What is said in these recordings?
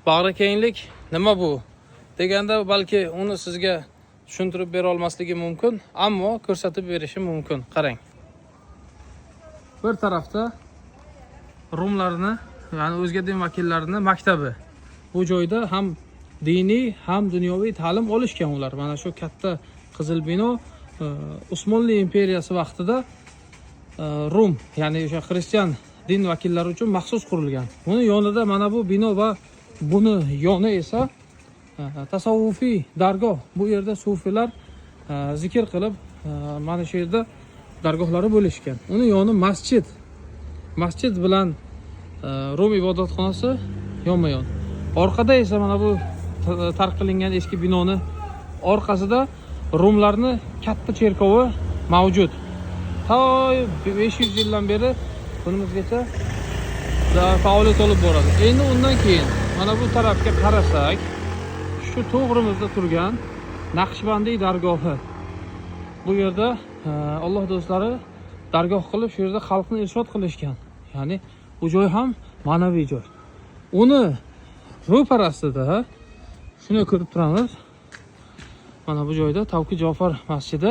Bag'rikenglik nima bu deganda, balki uni sizga tushuntirib bera olmasligi mumkin, ammo ko'rsatib berishi mumkin. Qarang, bir tarafda rumlarni, ya'ni o'zga din vakillarini maktabi. Bu joyda ham diniy, ham dunyoviy ta'lim olishgan ular. Mana shu katta qizil bino Usmonli imperiyasi vaqtida rum, ya'ni o'sha xristian din vakillari uchun maxsus qurilgan. Buni yonida mana bu bino va buni yoni esa tasavvufiy dargoh. Bu yerda sufiylar zikr qilib, mana shu yerda dargohlari bo'lishgan. Uni yoni masjid. Masjid bilan rum ibodatxonasi yonma yon. Orqada esa mana bu tark qilingan eski binoni orqasida rumlarni katta cherkovi mavjud. To 500 yildan beri kunimizgacha faoliyat olib boradi. Endi undan keyin mana bu tarafga qarasak, shu to'g'rimizda turgan Naqshbandiy dargohi. Bu yerda Alloh do'stlari dargoh qilib, shu yerda xalqni irshod qilishgan. Ya'ni bu joy ham ma'naviy joy. Uni ro'parasida shuni ko'rib turamiz. Mana bu joyda Tavki Jofar masjidi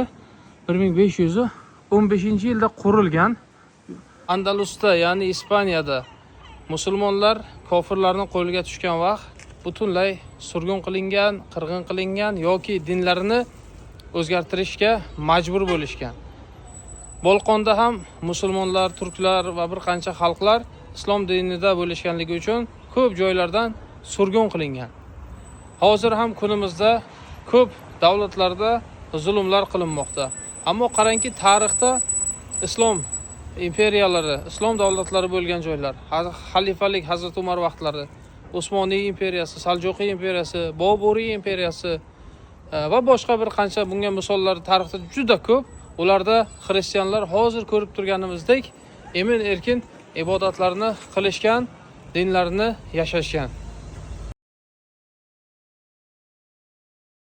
1515 yilda qurilgan. Andalusda, ya'ni Ispaniyada musulmonlar kofirlarning qo'liga tushgan vaqt butunlay surgun qilingan, qirg'in qilingan yoki dinlarini o'zgartirishga majbur bo'lishgan. Bolqonda ham musulmonlar, turklar va bir qancha xalqlar islom dinida bo'lishganligi uchun ko'p joylardan surgun qilingan. Hozir ham kunimizda ko'p davlatlarda zulmlar qilinmoqda. Ammo qarangki, tarixda islom imperiyalari, islom davlatlari bo'lgan joylar, xalifalik Hazrat Umar vaqtlari, Usmoniy imperiyasi, Saljuqiy imperiyasi, Boburiy imperiyasi va boshqa bir qancha bunga misollar tarixda juda ko'p. Ularda xristianlar hozir ko'rib turganimizdek emin erkin ibodatlarni qilishgan, dinlarini yashashgan.